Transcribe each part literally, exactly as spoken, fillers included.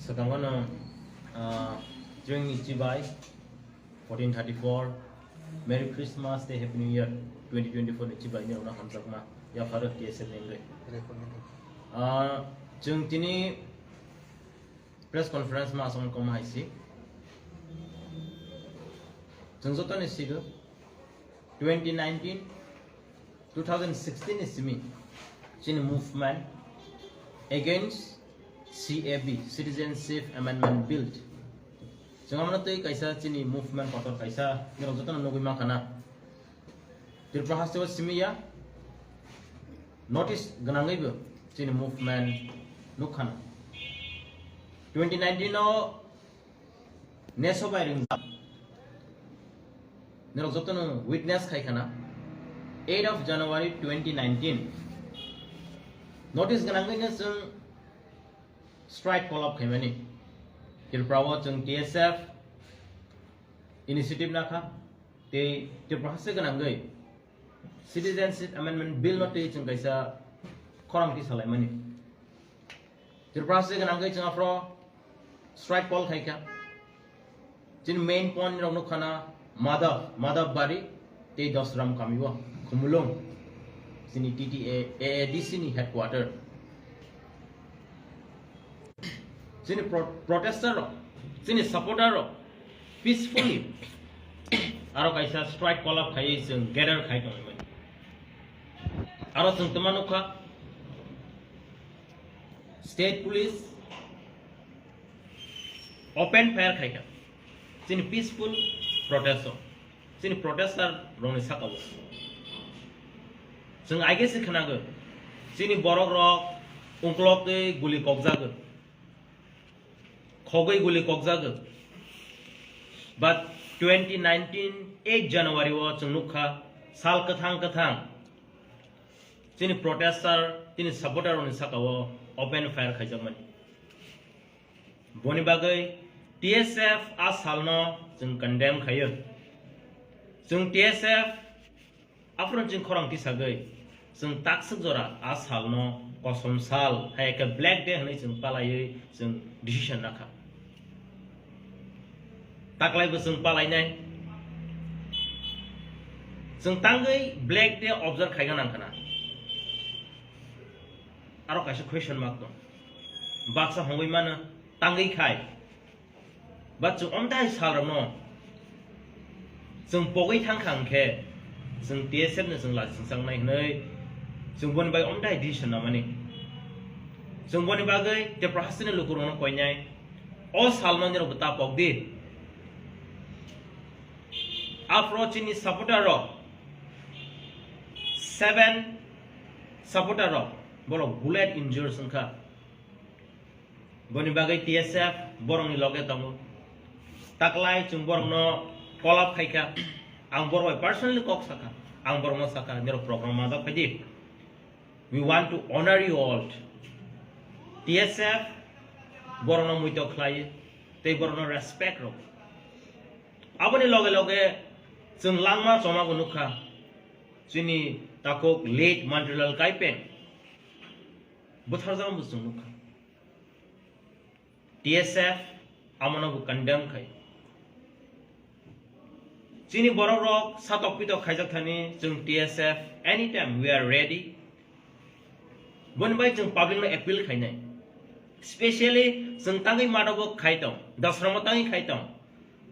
Swkangmano, ah, chwngni chibai fourteen thirty-four, Merry Christmas tei Happy New Year twenty twenty-four ni chibai nirokno hamjakma yapharo T S F ni wngwi. Ah, chwng tini press conference ma aswk wngkha hai si. Chwng jotoni sigo, twenty nineteen, two thousand sixteen ni simi chini movement against C A B, Citizenship Amendment Bill. Chwng amano tei kaisa chini movement kotor kaisa nirok jotono nugwi mankha na. Tripura hasteo simi ya notice gwnangwibo chini movement nukha na. Twenty nineteen o Neso bai ringjak. Norok jotono witness khai khana. Eight of January twenty nineteen. Notice gwnangwi no chwng strike call up khaimani. Tripura o chwng T S F initiative nakha. Tei Tripura haste gwnangwi Citizenship Amendment Bill no twi chwng kaisa khorang tisalaimani. Tripura se gwnangwi chwng aphro strike call khaikha. Chini main point rok nukha na Madhav, Madhav Bari tei Dosram kami o Khumulwng chini T T A A A D C ni headquarter. Chini pro-, protester rok, chini supporter rok peacefully aro kaisa strike call up khaiwi chwng gather khai tongmani. Aro chwng tongma nukha, state police open fire khaikha chini peaceful protest o, chini protester rokni saka o. Chwng aige se khwnago, chini borok rok ungklok tei guli kokjago, khogwi guli kokjago. But twenty nineteen eight January o chwng nukha sal kwthang kwthang chini protester, chini supporter rokni saka o open fire khaijakmani. Boni bagwi T S F a salno chwng condemn khaio. Chwng T S F aphuru chwng khorang tisagwi chwng takswk jora a salno kosom sal hai khe Black Day hwnwi chwng palaiwi chwng decision nakha. Taklaibo chwng palainai. Chwng tangwi Black Day observe khaina nangkhana. Aro kaisa question mark tong. Baksa hongwi mano tangwi khai. Ba chwng omtai salrokno chwng pogwi thangkha hwnkhe chwng T S F no chwng lachichwng changnai hwnwi chwng boni bai omtai decision namani. Chwng boni bagwi Tripura hasteni lukurokno koinai. O salno nirokbo ta pokdi. Aphro chini supporter rok, seven supporter rok, borok bullet injured wngkha. Boni bagwi T S F borokni loge tongo. Taklai chwng borokno call up khaikha. Ang borok bai personally kok sakha. Ang borokno sakha, nirok program majak phaidi. We want to honor you all. T S F borokno muito khlai tei borokno respect rw. Aboni loge loge chwng langma chomago nukha. Chini takhuk late Mantrulal Kaipeng butharjakma bo chwng nukha. T S F amono bo condemn khai. Chini borok rok satok pitok khaijak thani chwng T S F anytime we are ready. Boni bai chwng public no appeal khainai. Specially chwng tangwi madabo khai tong, Dosramo tangwi khai tong.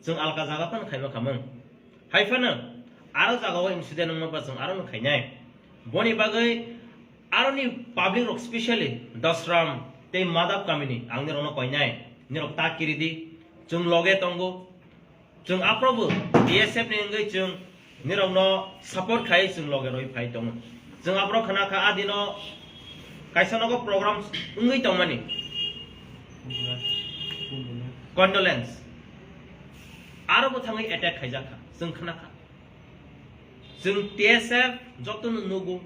Chwng alka jaga phano khaiba khamung. Hai phano aro jagao incident wngma ba chwng aro no khainai. Boni bagwi aroni public rok specially Dosram tei Madhab kamini ang nirokno koinai. Nirok ta kiridi. Chwng loge tongo. Chwng aphrobo T S F ni wngwi chwng nirokno support khai chwng loge roi phai tongo. Chwng aphro khna kha a dino kaisa nogo program wngwi tongmani. Condolence. Aro bo thangwi attack khaijak kha. Chwng khna kha. Chwng T S F jotono nugo.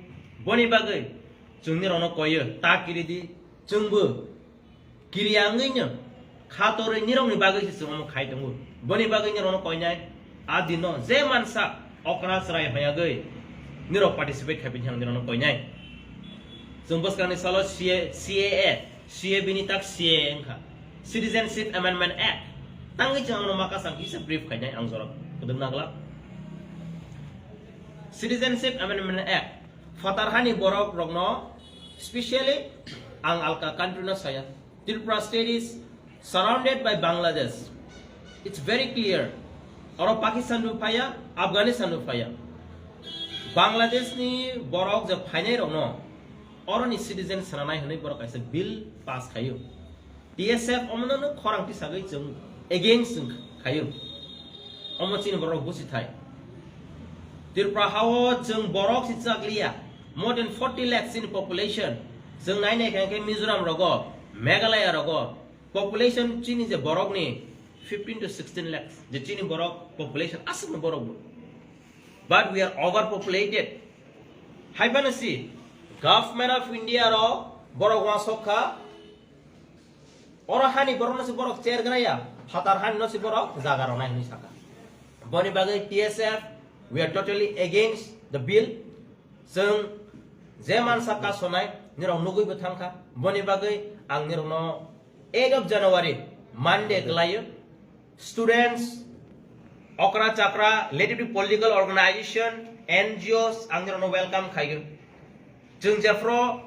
Boni bagwi chwng nirokno koiyo. Ta kiridi. Chwngbo kiriya wngwino khatorwi nirokni bagwi se chwng omo khai tongo. Boni bagwi nirokno koinai a dino je mansa okra chwrai hoyagwi nirok participate khai phinang nirokno koinai. Chwng bwskangni salo C A, C A A, C A B ni tak C A A wngkha. Citizenship Amendment Act. Tangwi chwng ano makasang kisa brief khainai ang jorok kwdwk nagla. Citizenship Amendment Act. Phatar hani borok rokno, specially ang alka country no saya. Tripura state is surrounded by Bangladesh. It's very clear. Oro Pakistan no phaya, Afghanistan no phaya. Bangladesh ni borok je phainai rokno oroni citizen sananai hwnwi borok kaisa bill pass khaio. T S F omono no khorang tisagwi chwng against chwng khaio. Omo chini borok busi thai. Tripura hao chwng borok si chakliya. More than forty lakhs in population. Chwng nai nai khe Mizoram rogo, Meghalaya rogo, population chini je borok ni fifteen to sixteen lakhs. Je chini borok population aswk no borok bo. But we are overpopulated. Hai phano si, Government of India ro borok wasok kha, oro hani borok no si borok cher gra ya, phatar hani no si borok jaga rw nai hwnwi saka. Boni bagwi T S F, we are totally against the bill. Chwng je mansa kasonai nirok nugwi bo thangkha. Boni bagwi ang nirokno eight of January, Monday, kwlaio. Students, okra chakra, relatively political organization, N G Os, ang nirokno welcome khaio. Chwng jephro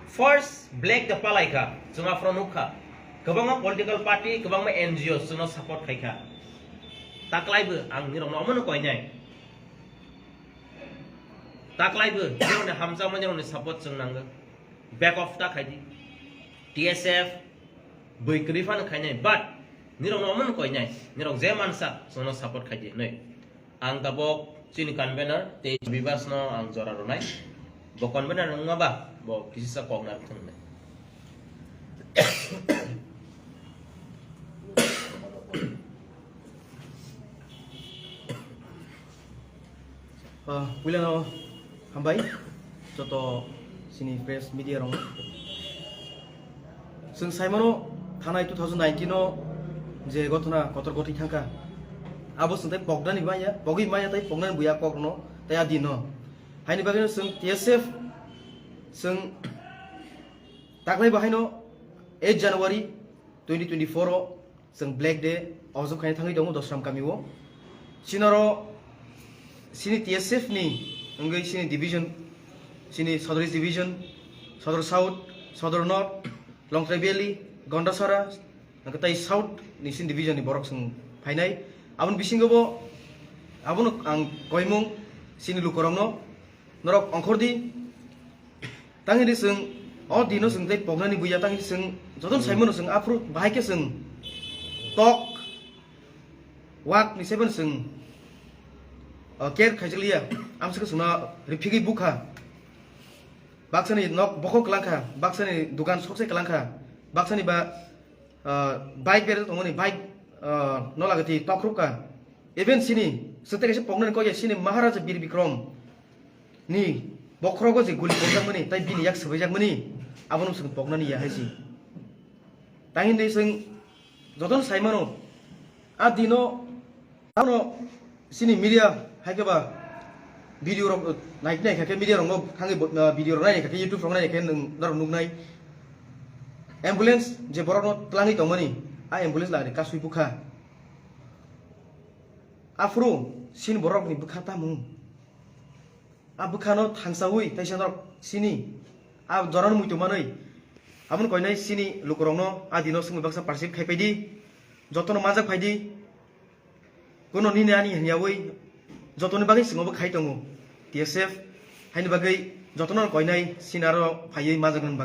first black de palaikha, chwng aphro nukha. Kwbangma political party, kwbangma N G Os chwngno support khaikha. Taklaibo ang nirokno omono koinai. Taklaibo nirokni hamjakma, nirokni support chwng nango. Back off ta khaidi. T S F bwi kwrwi phano khainai, but nirokno omono koinai, nirok je mansa chwngno support khaidi hwnwi. Ang tabok chini convener tei Bibas no ang jora rwnai. Bo convener wngma ba bo kisisa kok narwk thung hwnwi. Ah, puilano hambai joto chini press media rok. Chwng saimano thanai two thousand nineteen o je gotona kotor gotwi thangkha. Abo chwng tei poknani maya, pogwi maya tei poknani buya kok no tei a dino. Haini bagwi chwng T S F chwng taklai bahaino eight January twenty twenty-four o chwng Black Day ojok khaina thangwi tongo Dosram kami o. Sinaro sini T S F ni wngwi sini division, sini Sodor East Division, Sodor South, Sodor North, Longtrai Valley, Gondasara, hwnkhe tei South ni sini division ni borok chwng phainai. Aboni bisingo bo abono ang koimung sini lukorokno norok ongkhor di. Tangini chwng o dino chwng tei poknani buya tangini chwng jotono saimano chwng aphuru bahai khe chwng tok wak ni saibo chwng, o, care khaijakliya. Amswkhe chwngno riphigwi bukha. Baksani nok bokhok kwlangkha, baksani dukan sokse kwlangkha, baksani ba, ah, bike berajak tongmani bike, ah, no lagati tokrupkha. Even sini, swngte kaisa poknani kok ya sini Maharaja Bir Bikrom ni bokhorogo je guli pokjakmani, tai bini yak swbaijakmani, abono chwng poknani ya hai si. Tangini chwng jotono saimano, a dino, ano sini media hai khe ba video rok nai nai kha khe media rokno thangwi bo, ah, video rok nai nai kha khe YouTube rok nai nai khe nwng norok nuknai. Ambulance je borokno twlangwi tongmani, a ambulance lagani kasui bukha. Aphuru sini borokni bwkha tamo? A bwkhano thangsawi taisa norok sini a jorano muitu manwi. Aboni koinai sini lukurokno a dino swngwi baksa participate khai paidi, jotono manjak phaidi. Kuno nini ani hwnyawi jotoni bagwi chwngno bo khai tongo T S F, haini bagwi jotono koinai sini aro phaiwi manjaknani bagwi.